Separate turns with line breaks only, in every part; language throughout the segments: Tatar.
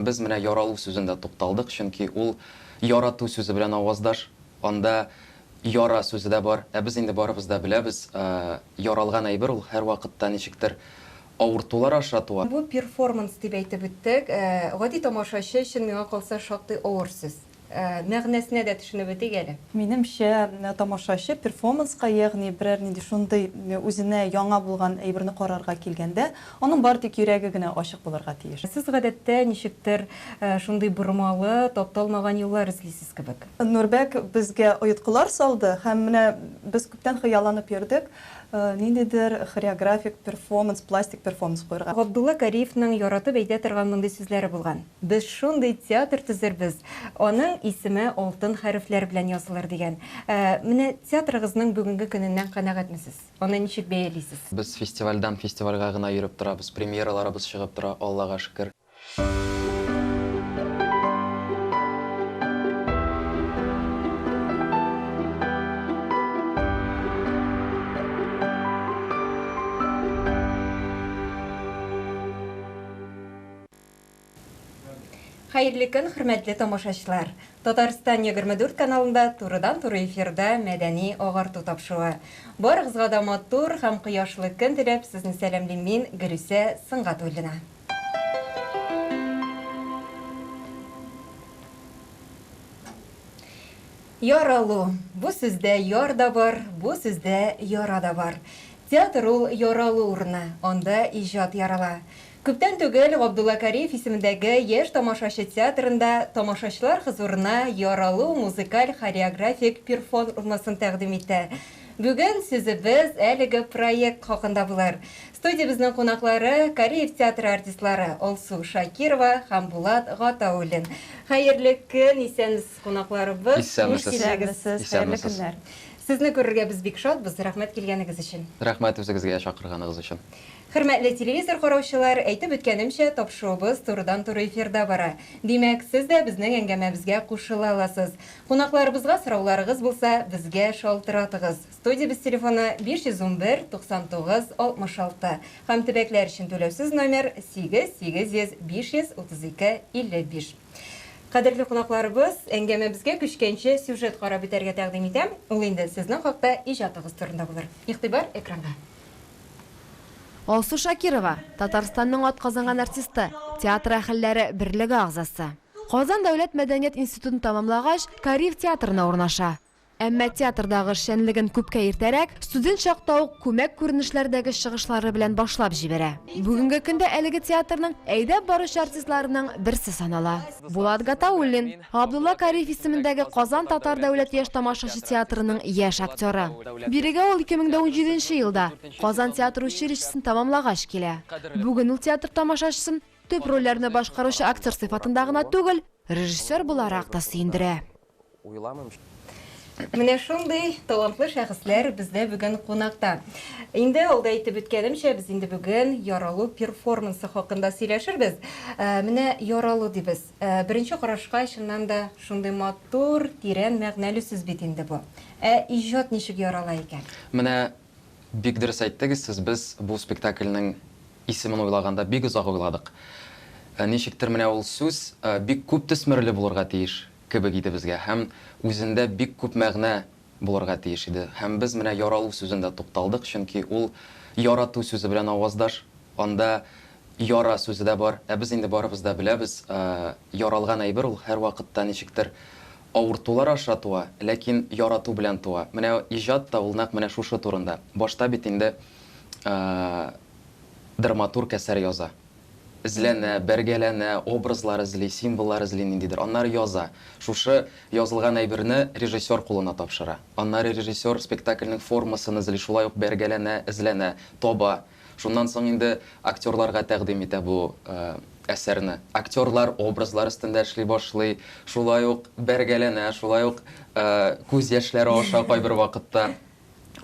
Без менә яралу сүзендә тукталдык, чөнки ул ярату сүзе белән аваздаш. Анда яра сүзе дә бар. Ә без инде барыбыз да беләбез, яралган әйбер ул һәрвакытта ничектер авыртулар аша туа.
Бу перформанс дип әйтеп үттек. Гади тамашачы өчен, миңа калса, шактый авыр сүз. Мәгънәсенә дә төшенеп үтик әле.
Минемчә, тамашачы перформанска, ягъни берәр нинди шундый үзенә яңа булган әйберне карарга килгәндә, аның бары тик йөрәге генә ачык булырга тиеш.
Сез гадәттә ничектер шундый бормалы, тапталмаган юллар эзлисез кебек.
Нурбәк безгә оеткылар салды һәм менә без күптән хыялланып йөрдек, ниндидер хореографик перформанс, пластик перформанс куярга.
Габдулла Кариевның яратып әйтә торган мондый сүзләре булган. Без шундый театр төзербез, аның исеме алтын хәрефләр белән язылыр, дигән. Ә менә театрыгызның бүгенге көненнән канәгатьме сез? Аны ничек бәялисез?
Без фестивальдән фестивальгә гына йөреп торабыз, премьераларыбыз чыгып тора, Аллага шөкер.
Хәерле көн, хөрмәтле тамашачылар! Татарстан 24 каналында турыдан-туры эфирда мәдәни агарту тапшыруы. Барыгызга да матур һәм кояшлы көн теләп, сезне сәламлим мин, Гөлүсә Сөнгатуллина. Яралу. Бу сүздә яр да бар, бу сүздә яра да бар. Театр ул яралу урыны, анда иҗат ярала. Күптән түгел Габдулла Кариев исемендәге Яшь тамашачы театрында тамашачылар хозурына Яралу музыкаль-хореографик перформансын тәкъдим итте. Бүген сүзебез әлеге проект хакында булыр. Студиябезнең кунаклары, Кариев театры артистлары Алсу Шакирова һәм Булат Гатауллин. Хәерле көн, исәнмесез, кунакларыбыз!
Исәнмесез!
Хуш килдегез!
Исәнмесез, хәерле көннәр!
Сезне күрергә без бик шатбыз, рәхмәт килгәнегез өчен.
Рәхмәт үзегезгә чакырганыгыз өчен.
Хөрмәтле телевизор караучылар, әйтеп үткәнемчә, тапшыруыбыз турыдан-туры эфирда бара. Димәк, сез дә безнең әңгәмәбезгә кушыла аласыз. Кунакларыбызга сорауларыгыз булса, безгә шалтыратыгыз. Студиябез телефоны 511 99 66 һәм төбәкләр өчен түләүсез номер 8 800 532 55. Кадерле кунакларыбыз, әңгәмәбезгә күчкәнче сюжет карап үтәргә тәкъдим итәм. Ул инде сезнең хакта, иҗатыгыз турында булыр. Игътибар экранга.
Алсу Шакирова, Татарстанның атказанган артисты, театр әһелләре берлеге әгъзасы. Казан дәүләт мәдәният институтын тәмамлагач, Кариев театрына урнаша. Әмма театрдагы эшчәнлеген күпкә иртәрәк, студент чакта ук күмәк күренешләрдәге чыгышлары белән башлап җибәрә. Бүгенге көндә әлеге театрның әйдәп баручы артистларының берсе санала. Булат Гатауллин, Габдулла Кариев исемендәге Казан татар дәүләт яшь тамашачы театрының яшь актеры. Бирегә ул 2017 нче елда, Казан театр училищесын тәмамлагач килә. Бүген ул театр тамашачысын төп рольләрне башкаручы актер сыйфатында гына түгел, режиссер буларак та сөендерә.
Менә шундый талантлы шәхесләр бездә бүген кунакта. Инде алда әйтеп үткәнемчә, без инде бүген яралу перформансы хакында сөйләшербез. Менә яралу дибез. Ә, беренче карашка, чыннан да, шундый матур, тирән мәгънәле сүз бит инде бу. Ә иҗат ничек ярала икән?
Менә бик дөрес әйттегез сез, без бу спектакльнең исемен уйлаганда бик озак уйладык. Ничектер менә ул сүз бик күп төсмерле булырга тиеш кебек иде безгә һәм үзендә бик күп мәгънә булырга тиеш иде. Һәм без менә яралу сүзендә тукталдык, чөнки ул ярату сүзе белән аваздаш. Анда яра сүзе дә бар. Ә без инде барыбыз да беләбез, яралган әйбер ул һәрвакытта ничектер авыртулар аша туа, ләкин ярату белән туа. Менә иҗат та ул нәкъ менә шушы турында. Башта бит инде драматург әсәр яза. Эзләнә, бәргәләнә, образлар эзли, символлар эзли ниндидер. Аннары яза. Шушы язылган әйберне режиссер кулына тапшыра. Аннары режиссер спектакльнең формасын эзли, шулай ук бәргәләнә, эзләнә, таба. Шуннан соң инде актерларга тәкъдим итә бу әсәрне. Актерлар образлар өстендә эшли башлый, шулай ук бәргәләнә, шулай ук күз яшьләре аша кайбер вакытта.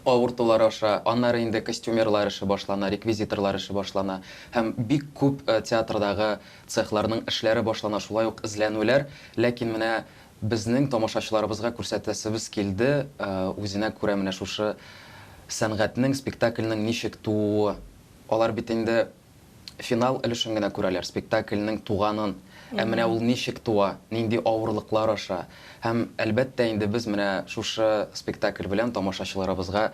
Авыртулар аша, аннары инде костюмерлар эше башлана, реквизиторлар эше башлана һәм бик күп театрдагы цехларның эшләре башлана, шулай ук эзләнүләр. Ләкин менә безнең тамашачыларыбызга күрсәтәсебез килде, үзенә күрә менә шушы сәнгатьнең, спектакльнең ничек тууы. Алар бит инде финал өлешен генә күрәләр, спектакльнең туганын. Ә менә ул ничек туа, нинди авырлыклар аша. Һәм, әлбәттә инде, без менә шушы спектакль белән тамашачыларыбызга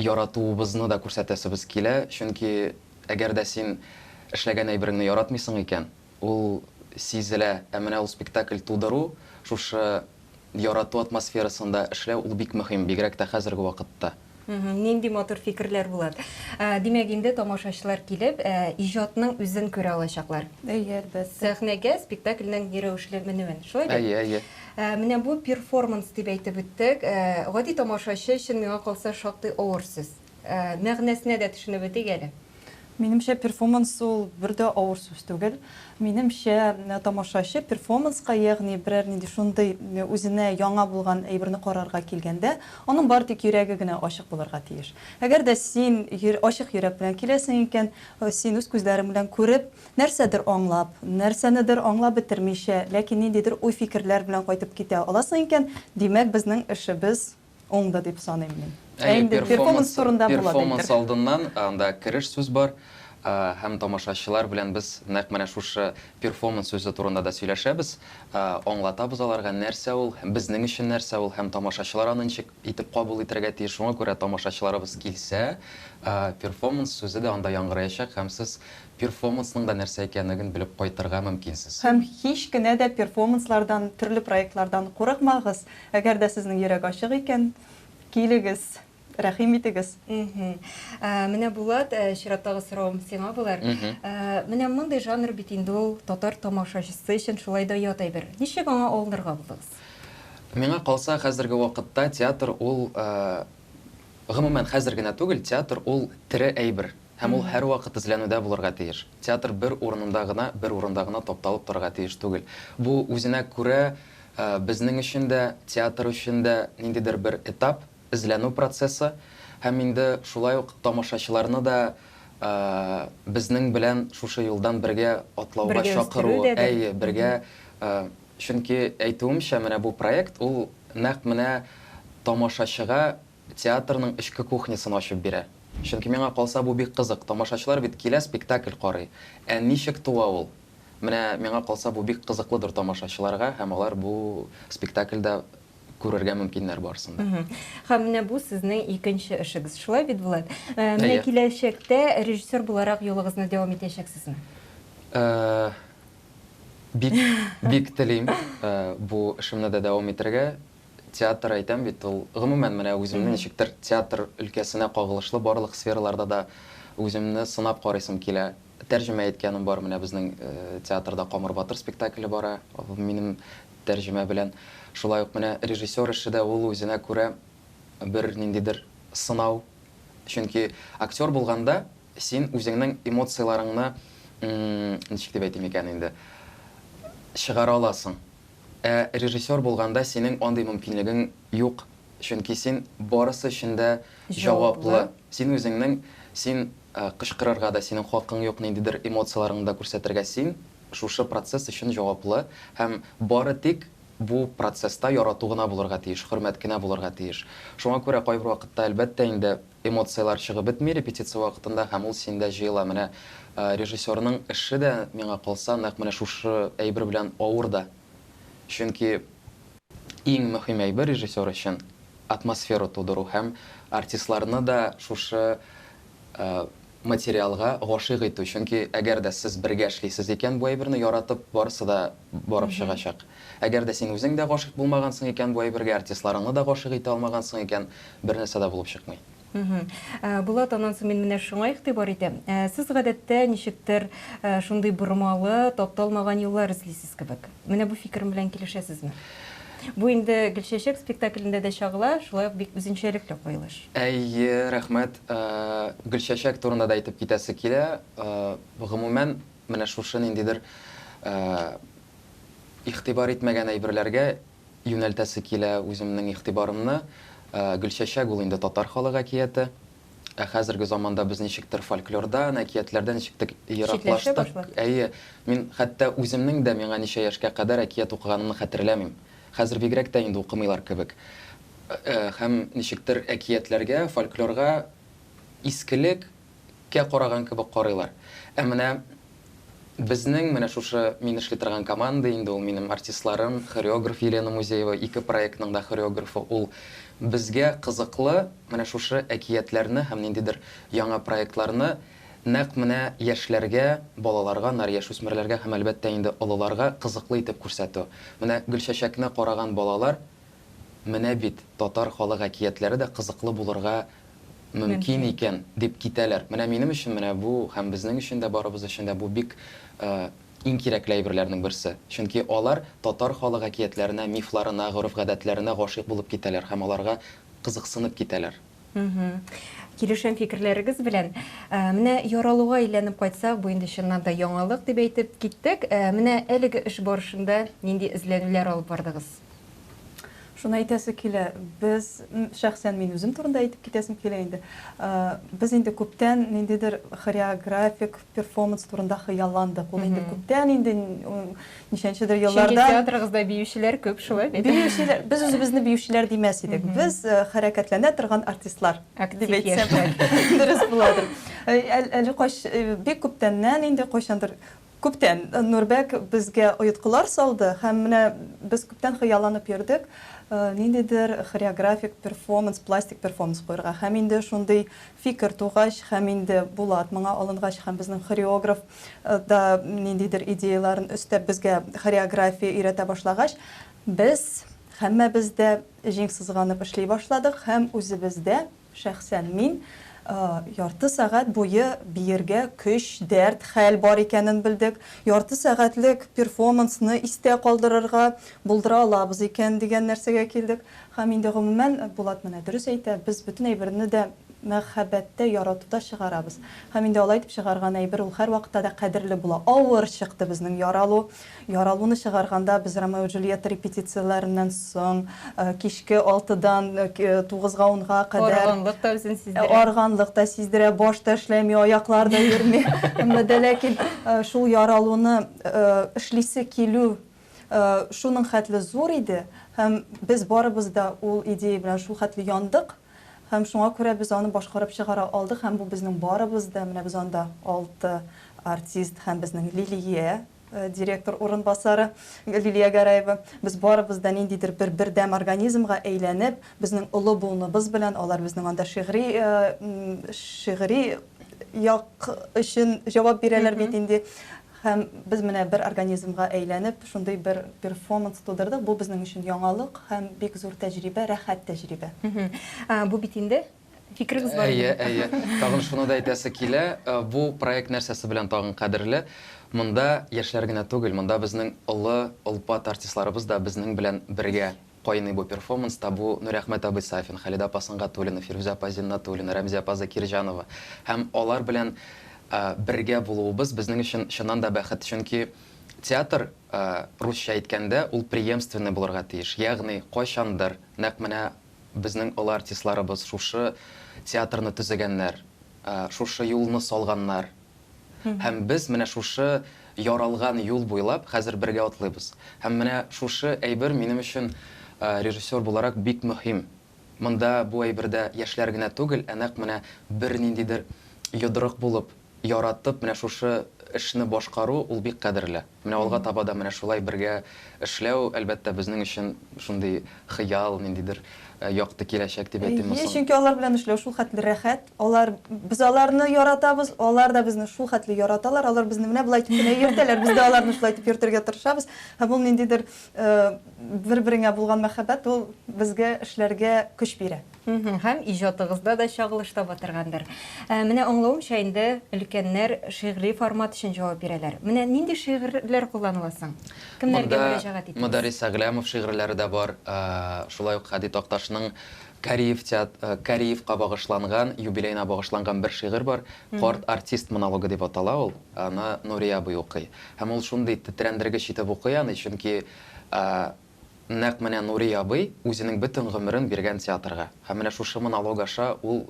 яратуыбызны да күрсәтәсебез килә, чөнки әгәр дә син эшләгән әйбереңне яратмыйсың икән, ул сизелә. Ә менә ул спектакль тудыру, шушы ярату атмосферасында эшләү, ул бик мөһим, бигрәк тә хәзерге вакытта.
Нинди матур фикерләр, Булат. Димәк, инде тамашачылар килеп, иҗатның үзен күрә алачаклар.
Әйе, әлбәттә.
Сәхнәгә спектакльнең ни рәвешле менүен. Шулай бит?
Әйе, әйе.
Менә бу перформанс дип әйтеп үттек. Гади тамашачы өчен, миңа калса, шактый авыр сүз. Мәгънәсенә дә төшенеп үтик әле.
Минемчә, перформанс ул бер дә авыр сүз түгел. Минемчә, тамашачы перформанска, ягъни берәр нинди шундый үзенә яңа булган әйберне карарга килгәндә, аның бары тик йөрәге генә ачык булырга тиеш. Әгәр дә син ачык йөрәк белән киләсең икән, син үз күзләрең белән күреп, нәрсәдер аңлап, нәрсәнедер аңлап бетермичә, ләкин ниндидер уй-фикерләр белән кайтып китә аласың икән, димәк, безнең эшебез уңды дип саныйм мин. Ә
Әйе,
инде перформанс
перформанс,
турында Булат
перформанс
әйтер.
алдыннан анда кереш сүз бар, һәм тамашачылар белән без нәкъ менә шушы перформанс сүзе турында да сөйләшәбез, аңлатабыз аларга нәрсә ул, безнең өчен нәрсә ул һәм тамашачылар аны ничек итеп кабул итәргә тиеш. Шуңа күрә тамашачыларыбыз килсә, перформанс сүзе дә анда яңгыраячак һәм сез перформансның да нәрсә икәнлеген белеп кайтырга мөмкинсез.
Һәм һич кенә дә перформанслардан, төрле проектлардан курыкмагыз. Әгәр дә сезнең йөрәк ачык икән, килегез, рәхим итегез.
Менә, Булат, чираттагы соравым сиңа булыр. Менә мондый жанр бит инде ул татар тамашачысы өчен шулай да ят әйбер. Ничек аңа алынырга булдыгыз?
Миңа калса, хәзерге вакытта театр ул, гомумән, хәзер генә түгел, театр ул тере әйбер. Һәм ул һәрвакыт эзләнүдә булырга тиеш. Театр бер урынында гына, бер урында гына тапталып торырга тиеш түгел. Бу үзенә күрә безнең өчен дә, театр өчен дә ниндидер бер этап, эзләнү процессы. Һәм инде шулай ук тамашачыларны да безнең белән шушы юлдан бергә атлауга
Бергә үстерү
чакыру.
дәдер.
Әйе, бергә. Чөнки, әйтүемчә, менә бу проект ул нәкъ менә тамашачыга театрның эчке кухнясын ачып бирә. Чөнки миңа калса бу бик кызык. Тамашачылар бит килә, спектакль карый. Ә ничек туа ул? Менә миңа калса бу бик кызыклыдыр тамашачыларга һәм алар бу спектакльдә күрергә мөмкиннәр барысын да.
Һәм менә бу сезнең икенче эшегез. Шулай бит, Булат? Менә
Әйе.
киләчәктә режиссер буларак юлыгызны дәвам итәчәксезме?
Бик, бик телим бу эшемне дә дәвам итәргә. Театр әйтәм бит ул, гомумән, менә үземне ничектер театр өлкәсенә кагылышлы барлык сфераларда да үземне сынап карыйсым килә. Тәрҗемә иткәнем бар, менә безнең театрда Камыр батыр спектакле бара, минем тәрҗемә белән. Шулай ук менә режиссер эше дә ул үзенә күрә бер ниндидер сынау. Чөнки актер булганда син үзеңнең эмоцияләреңне, ничек дип әйтим икән инде, чыгара аласың. Ә режиссер булганда синең андый мөмкинлегең юк, чөнки син барысы өчен дә җаваплы.
Җаваплы.
Син үзеңнең, син кычкырырга да синең хакың юк, ниндидер эмоцияләреңне дә күрсәтергә. Син шушы процесс өчен җаваплы һәм бары тик бу процесста ярату гына булырга тиеш, хөрмәт кенә булырга тиеш. Шуңа күрә кайбер вакытта, әлбәттә инде, эмоцияләр чыгып бетми репетиция вакытында һәм ул синдә җыела. Менә режиссерның эше дә, миңа калса, нәкъ менә шушы әйбер белән авыр да. Чөнки иң мөһим әйбер режиссер өчен атмосфера тудыру һәм артистларны да шушы материалга гашыйк итү. Чөнки әгәр дә сез бергә эшлисез икән, бу әйберне яратып, барысы да барып чыгачак. Әгәр дә син үзең дә гашыйк булмагансың икән бу әйбергә, артистларыңны да гашыйк итә алмагансың икән, бер нәрсә дә булып чыкмый.
Булат, аннан соң мин менә шуңа игътибар итәм. Сез гадәттә ничектер шундый бормалы, тапталмаган юллар эзлисез кебек. Менә бу фикерем белән килешәсезме? Бу инде Гөлчәчәк спектаклендә дә чагыла, шулай ук бик үзенчәлекле куелыш.
Әйе, рәхмәт. Гөлчәчәк турында да әйтеп китәсе килә. Гомумән, менә шушы ниндидер игътибар итмәгән әйберләргә юнәлтәсе килә үземнең игътибарымны. Гөлчәчәк ул инде татар халык әкияте. Ә хәзерге заманда без ничектер фольклордан, әкиятләрдән ничектер
Читләшә
ераклаштык.
башладык.
Әйе, мин хәтта үземнең дә миңа ничә яшькә кадәр әкият укыганымны хәтерләмим. Хәзер бигрәк тә инде укымыйлар кебек. Һәм ничектер әкиятләргә, фольклорга искелеккә караган кебек карыйлар. Ә менә. Безнең менә шушы мин эшли торган команда инде ул минем артистларым, хореограф Елена Музеева, ике проектның да хореографы ул. Безгә кызыклы менә шушы әкиятләрне һәм ниндидер яңа проектларны нәкъ менә яшьләргә, балаларга, аннары яшүсмерләргә һәм, әлбәттә инде, олыларга кызыклы итеп күрсәтү. Менә Гөлчәчәкне караган балалар Менә бит, татар халык әкиятләре дә кызыклы булырга мөмкин икән, дип китәләр. Менә минем өчен менә бу һәм безнең өчен дә, барыбыз өчен дә бу бик иң кирәкле әйберләрнең берсе. Чөнки алар татар халык әкиятләренә, мифларына, гореф-гадәтләренә гашыйк булып китәләр һәм аларга кызыксынып китәләр.
Килешәм фикерләрегез белән. Менә яралуга әйләнеп кайтсак, бу инде чыннан да яңалык дип әйтеп киттек. Менә әлеге эш барышында нинди эзләнүләр алып бардыгыз?
Шуны әйтәсе килә, без, шәхсән мин үзем турында әйтеп китәсем килә инде. Без инде күптән ниндидер хореографик перформанс турында хыялландык. Ул инде күптән инде ничәнчедер елларда.
Чөнки театрыгызда биючеләр күп, шулай бит?
Биючеләр, без үзебезне биючеләр димәс идек. Без хәрәкәтләнә торган артистлар дип әйтсәм, дөрес буладыр. Әле кайч бик күптәннән инде кайчандыр Күптән Нурбәк безгә оеткылар салды һәм менә без күптән хыялланып йөрдек, ниндидер хореографик перформанс, пластик перформанс куярга. Һәм инде шундый фикер тугач, һәм инде Булат моңа алынгач һәм безнең хореограф да ниндидер идеяләрен өстәп безгә хореография өйрәтә башлагач, без һәммәбез дә җиң сызганып эшли башладык һәм үзебездә Шәхсән мин ярты сәгать буе биергә көч, дәрт, хәл бар икәнен белдек. Ярты сәгатьлек перформансны истә калдырырга булдыра алабыз икән дигән нәрсәгә килдек. Һәм инде гомумән, Булат менә дөрес әйтә, без бөтен әйберне дә мәхәббәттә, яратуда чыгарабыз. Һәм инде алай итеп чыгарган әйбер ул һәрвакытта да кадерле була. Авыр чыкты безнең яралу. Яралуны чыгарганда без Ромео Джульетта репетицияләреннән соң кичке алтыдан тугызга унга кадәр.
Арыганлык та үзен сиздерә.
Арыганлык та сиздерә, баш та эшләми, аяклар да йөрми. Әмма дә ләкин шул яралуны эшлисе килү шуның хәтле зур иде һәм без барыбыз да ул идея белән шул хәтле яндык һәм шуңа күрә без аны башкарып чыгара алдык һәм бу безнең барыбыз да, менә без анда алты артист һәм безнең Лилия, директор урынбасары Лилия Гәрәева, без барыбыз да ниндидер бер бердәм организмга әйләнеп, безнең олы буыныбыз белән, алар безнең анда шигъри шигъри як өчен җавап бирәләр бит инде. Һәм без менә бер организмга әйләнеп, шундый бер перформанс тудырдык. Бу безнең өчен яңалык һәм бик зур тәҗрибә, рәхәт тәҗрибә.
Бу бит инде Фикерегез бар
Әйе, әйе. Тагын шуны да әйтәсе килә, бу проект нәрсәсе белән тагын кадерле? Монда яшьләр генә түгел, монда безнең олы, олпат артистларыбыз да безнең белән бергә кайный бу перформанста. Бу Нуриәхмәт абый Сафин, Халидә апа Сөнгатуллина, Фирүзә апа Зиннатуллина, Рәмзия апа Закирҗанова. Һәм алар белән бергә булуыбыз безнең өчен чыннан да бәхет. Чөнки театр, русча әйткәндә, ул преемственный булырга тиеш. Ягъни кайчандыр нәкъ менә Безнең олы артистларыбыз шушы театрны төзегәннәр, шушы юлны салганнар. Һәм без менә шушы яралган юл буйлап хәзер бергә атлыйбыз. Һәм менә шушы әйбер минем өчен режиссер буларак бик мөһим. Монда бу әйбердә яшьләр генә түгел, ә нәкъ менә бер ниндидер йодрык булып, яратып менә шушы эшне башкару, ул бик кадерле. Менә алга таба да менә шулай бергә эшләү, әлбәттә, безнең өчен шундый хыял, ниндидер якты киләчәк дип әйтимме
Әйе, соң? чөнки алар белән эшләү шул хәтле рәхәт. Алар, без аларны яратабыз, алар да безне шул хәтле яраталар. Алар безне менә болай итеп кенә йөртәләр, без дә аларны шулай итеп йөртергә тырышабыз. Һәм ул ниндидер бер-береңә булган мәхәббәт, ул безгә эшләргә көч бирә.
Һәм иҗатыгызда да чагылыш таба торгандыр. Ә, менә аңлавымча инде өлкәннәр шигъри формат өчен җавап бирәләр. Менә нинди шигырьләр кулланыла соң? Кемнәргә
Монда
мөрәҗәгать итәсез?
Мөдәррис Әгъләмов шигырьләре дә бар, шулай ук Һади Такташның Кариев теат, Кариевка багышланган, юбилеена багышланган бер шигырь бар, Карт артист монологы дип атала ул, аны Нури абый укый. Һәм ул шундый тетрәндергеч итеп укый аны, чөнки Нәкъ менә Нури абый үзенең бөтен гомерен биргән театрга. Һәм менә шушы монолог аша ул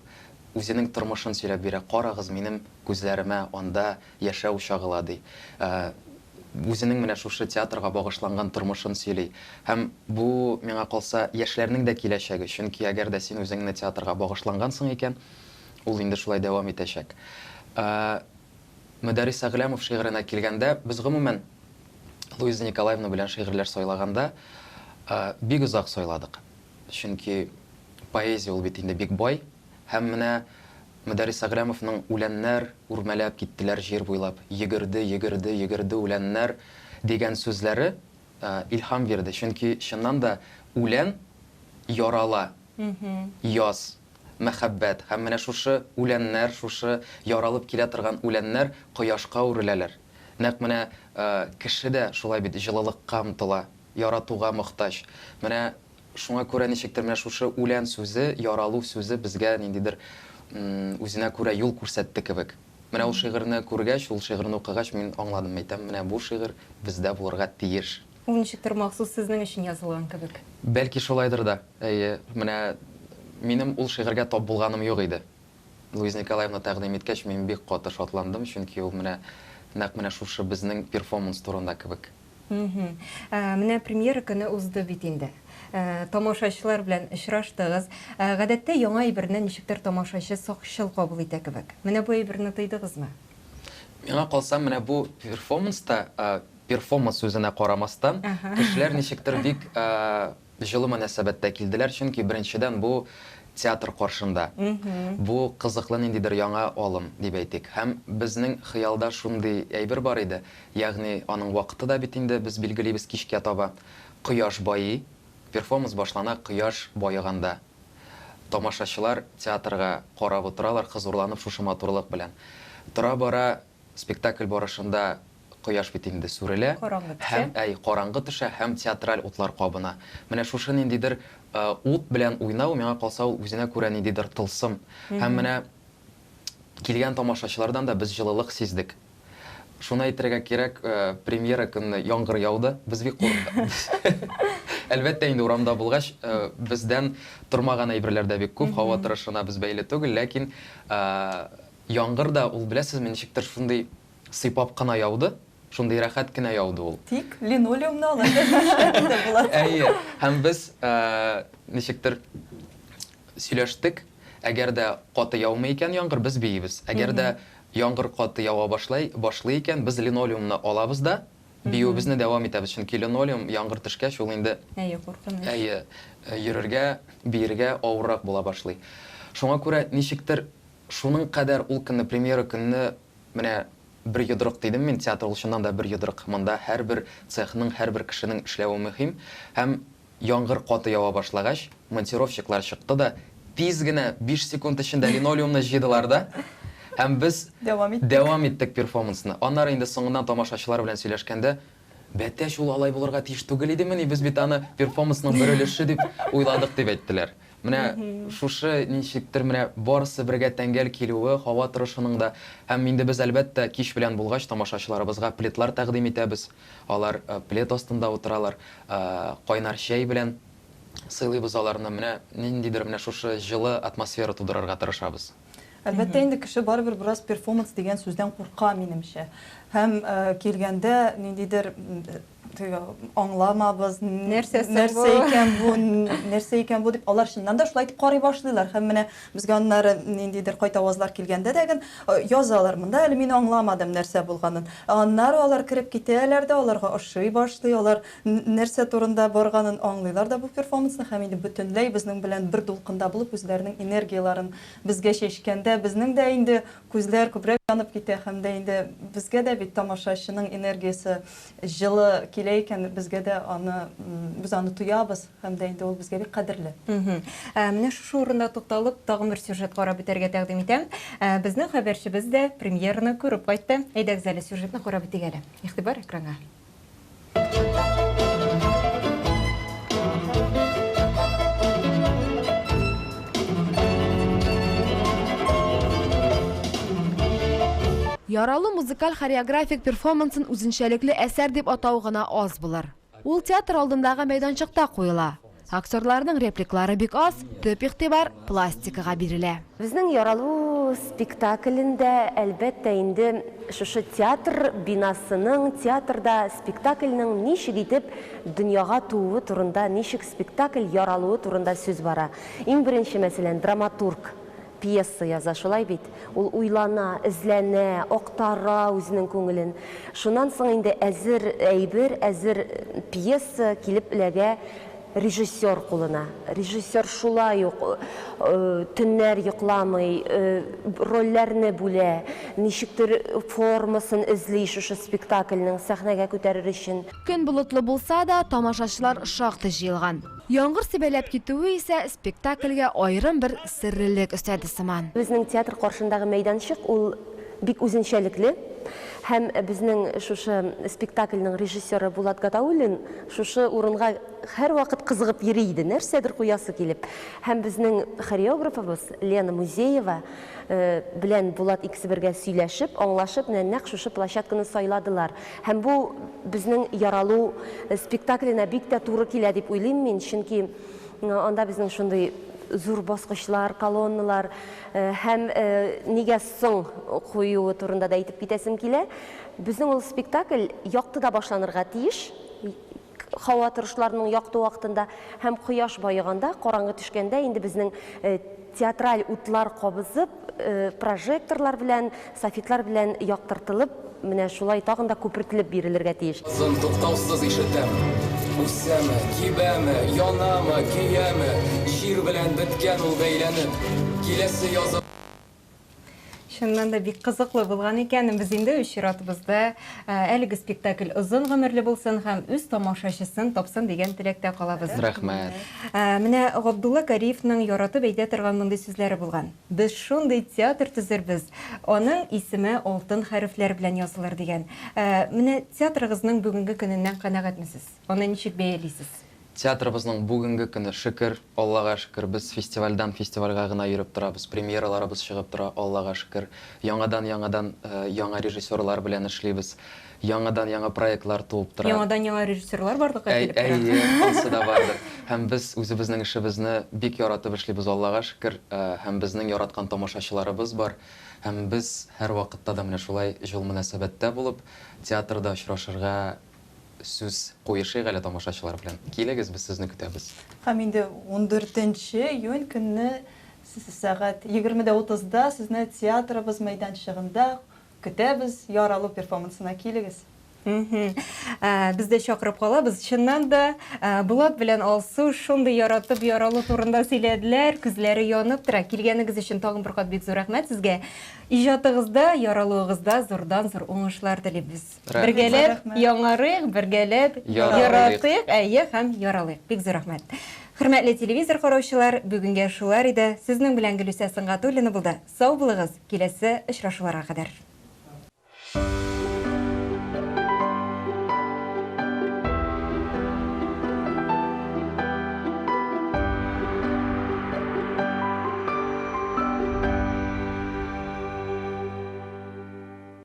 үзенең тормышын сөйләп бирә, Карагыз минем күзләремә, анда яшәү чагыла, ди. Үзенең менә шушы театрга багышланган тормышын сөйли. Һәм бу, миңа калса, яшьләрнең дә киләчәге, чөнки әгәр дә син үзеңне театрга багышлангансың икән, ул инде шулай дәвам итәчәк. Мөдәррис Әгъләмов шигыренә килгәндә, без гомумән Луиза Николаевна белән шигырьләр сайлаганда бик озак сайладык. Чөнки поэзия ул бит инде бик бай. Һәм менә Мөдәррис Әгъләмовның Үләннәр үрмәләп киттеләр җир буйлап, йөгерде, йөгерде, йөгерде үләннәр дигән сүзләре илһам бирде. Чөнки чыннан да үлән ярала, яз, мәхәббәт. Һәм менә шушы үләннәр, шушы яралып килә торган үләннәр кояшка үреләләр. Нәкъ менә кеше дә шулай бит җылылыкка омтыла, яратуга мохтаҗ. Менә Шуңа күрә ничектер менә шушы үлән сүзе, яралу сүзе безгә ниндидер үзенә күрә юл күрсәтте кебек. Менә ул шигырьне күргәч, ул шигырьне укыгач, мин аңладым, әйтәм, менә бу шигырь бездә булырга тиеш.
Ул ничектер махсус сезнең өчен язылган кебек.
Бәлки шулайдыр да, әйе. Менә минем ул шигырьгә тап булганым юк иде. Луиза Николаевна тәкъдим иткәч, мин бик каты шатландым, чөнки ул менә нәкъ менә шушы безнең перформанс турында кебек.
Менә премьера көне узды бит инде. Тамашачылар белән очраштыгыз. Гадәттә яңа әйберне ничектер тамашачы сакчыл кабул итә кебек. Менә бу әйберне тойдыгызмы?
Миңа калса, менә бу перформанста, перформанс сүзенә карамастан, кешеләр ничектер бик Җылы мөнәсәбәттә килделәр, чөнки, беренчедән, бу театр каршында. Бу кызыклы ниндидер яңа алым, дип әйтик. Һәм безнең хыялда шундый әйбер бар иде, ягъни аның вакыты да бит инде без билгелибез кичкә таба. Кояш байый, перформанс башлана кояш баеганда. Тамашачылар театрга карап утыралар, хозурланып шушы матурлык белән. Тора-бара Спектакль барышында кояш бит инде сүрелә
Караңгы төшә.
һәм, әй, караңгы төшә һәм театраль утлар кабына. Менә шушы ниндидер ут белән уйнау, миңа калса, ул үзенә күрә ниндидер тылсым. Һәм менә килгән тамашачылардан да без җылылык сиздек. Шуны әйтергә кирәк, премьера көнне яңгыр яуды, без бик курыктык. Әлбәттә инде, урамда булгач, бездән тормаган әйберләр дә бик күп, һава торышына без бәйле түгел, ләкин Яңгыр да ул, беләсезме, ничектер шундый сыйпап кына яуды, шундый рәхәт кенә яуды ул.
Тик линолеумны алай да җимешәтеп тә була.
Әйе, һәм без ничектер сөйләштек, әгәр дә каты яумый икән яңгыр, без биибез. Әгәр дә яңгыр каты ява башлай, башлый икән, без линолеумны алабыз да, биюебезне дәвам итәбез. Чөнки линолеум, яңгыр төшкәч, ул инде,
Әйе, куркыныч.
әйе, йөрергә, биергә авыррак була башлый. Шуңа күрә ничектер Шуның кадәр ул көнне, премьера көнне менә бер йодрык дидем мин, театр ул чыннан да бер йодрык. Монда һәрбер цехның, һәрбер кешенең эшләве мөһим. Һәм яңгыр каты ява башлагач, монтировщиклар чыкты да, тиз генә, биш секунд эчендә линолеумны җыйдылар да, һәм без
Дәвам иттек.
дәвам иттек перформансны. Аннары инде соңыннан тамашачылар белән сөйләшкәндә, Бәтәч, ул алай булырга тиеш түгел идемени, без бит аны перформансның бер өлеше дип уйладык, дип әйттеләр. Менә шушы ничектер менә барысы бергә тәңгәл килүе, һава торышының да һәм инде без, әлбәттә, кич белән булгач, тамашачыларыбызга пледлар тәкъдим итәбез. Алар плед астында утыралар, кайнар чәй белән сыйлыйбыз аларны. Менә ниндидер менә шушы җылы атмосфера тудырырга тырышабыз.
Әлбәттә инде, кеше барыбер бераз перформанс дигән сүздән курка, минемчә. Һәм килгәндә ниндидер теге аңламабыз,
Нәрсә соң
нәрсә
бу?
икән бу, нәрсә икән бу дип, алар чыннан да шулай итеп карый башлыйлар. Һәм менә безгә аннары ниндидер кайтавазлар килгәндә дә ген язалар, монда әле мин аңламадым нәрсә булганын. Ә аннары алар кереп китәләр дә, аларга ошый башлый, алар нәрсә турында барганын аңлыйлар да бу перформансны һәм инде бөтенләй безнең белән бер дулкында булып үзләренең энергияләрен Безгә чәчкәндә безнең дә инде күзләр күбрәк янып китә һәм дә инде безгә дә бит тамашачының энергиясе җылы килә икән, безгә дә аны, без аны тоябыз һәм дә инде ул безгә бик кадерле.
Ә менә шушы урында тукталып, тагын бер сюжет карап үтәргә тәкъдим итәм. Безнең хәбәрчебез дә премьераны күреп кайтты. Әйдәгез әле сюжетны карап үтик әле. Игътибар экранга.
Яралы музыкаль-хореографик перформансын үзенчәлекле әсәр дип атау гына аз булыр. Ул театр алдындагы мәйданчыкта куела. Актерларның репликлары бик аз, төп игътибар пластикага бирелә.
Безнең Яралу спектаклендә, әлбәттә инде, шушы театр бинасының, театрда спектакльнең ничек итеп дөньяга тууы турында, ничек спектакль яралуы турында сүз бара. Иң беренче, мәсәлән, драматург. пьеса яза, шулай бит? Ул уйлана, эзләнә, актара үзенең күңелен. Шуннан соң инде әзер әйбер, әзер пьеса килеп эләгә режиссер кулына. Режиссер шулай ук төннәр йокламый, рольләрне бүлә, ничектер формасын эзли шушы спектакльнең сәхнәгә күтәрер өчен.
Көн болытлы булса да, тамашачылар шактый җыелган. Яңгыр сибәләп китүе исә спектакльгә аерым бер серлелек өстәде сыман.
Безнең театр каршындагы мәйданчык ул бик үзенчәлекле һәм безнең шушы спектакльнең режиссеры Булат Гатауллин шушы урынга һәрвакыт кызыгып йөри иде, нәрсәдер куясы килеп. Һәм безнең хореографыбыз Лена Музеева белән Булат икесе бергә сөйләшеп, аңлашып, менә нәкъ шушы площадканы сайладылар. Һәм бу безнең Яралу спектакленә бик тә туры килә дип уйлыйм мин, чөнки анда безнең шундый зур баскычлар, колонналар һәм нигә соң куюы турында да әйтеп китәсем килә. Безнең ул спектакль яктыда башланырга тиеш, һава торышларының якты вакытында һәм кояш баеганда, караңгы төшкәндә инде безнең театраль утлар кабызып, прожекторлар белән, софитлар белән яктыртылып, менә шулай тагын да күпертелеп бирелергә тиеш.
Авазын туктаусыз ишетәм. Үсәме, кибәме, янамы, көяме, Җир белән беткән ул бәйләнеп. Киләсе язы.
Чыннан да бик кызыклы булган икән. Без инде үз чиратыбызда әлеге спектакль озын гомерле булсын һәм үз тамашачысын тапсын дигән теләктә калабыз.
Рәхмәт.
Менә Габдулла Кариевның яратып әйтә торган мондый сүзләре булган. Без шундый театр төзербез, аның исеме алтын хәрефләр белән язылыр дигән. Менә театрыгызның бүгенге көненнән канәгатьме сез? Аны ничек бәялисез?
Театрыбызның бүгенге көне, шөкер, Аллага шөкер, без фестивальдән фестивальгә гына йөреп торабыз, премьераларыбыз чыгып тора, Аллага шөкер. Яңадан-яңадан яңа режиссерлар белән эшлибез, яңадан-яңа проектлар туып тора.
Яңадан-яңа режиссерлар барлыкка килеп тора.
Әйе, ансы да бардыр. Һәм без үзебезнең эшебезне бик яратып эшлибез, Аллага шөкер, һәм безнең яраткан тамашачыларыбыз бар. Һәм без һәрвакытта да менә шулай җылы мөнәсәбәттә булып, театрда очрашырга Сүз куешыйк әле тамашачылар белән. Килегез, без сезне көтәбез.
Һәм инде ундүртенче июнь көнне сәгать егерме дә утызда сезне театрыбыз мәйданчыгында көтәбез, Яралу перформансына килегез.
Без дә чакырып калабыз. Чыннан да, Булат белән Алсу шундый яратып яралу турында сөйләделәр, күзләре янып тора. Килгәнегез өчен тагын бер кат бик зур рәхмәт сезгә. Иҗатыгызда, яралуыгызда зурдан-зур уңышлар телибез. Бергәләп яңарыйк, бергәләп яратыйк, әйе, һәм яралыйк. Бик зур рәхмәт. Хөрмәтле телевизор караучылар, бүгенгә шулар иде. Сезнең белән Гөлүсә Сөнгатуллина булды. Сау булыгыз, киләсе очрашуларга кадәр.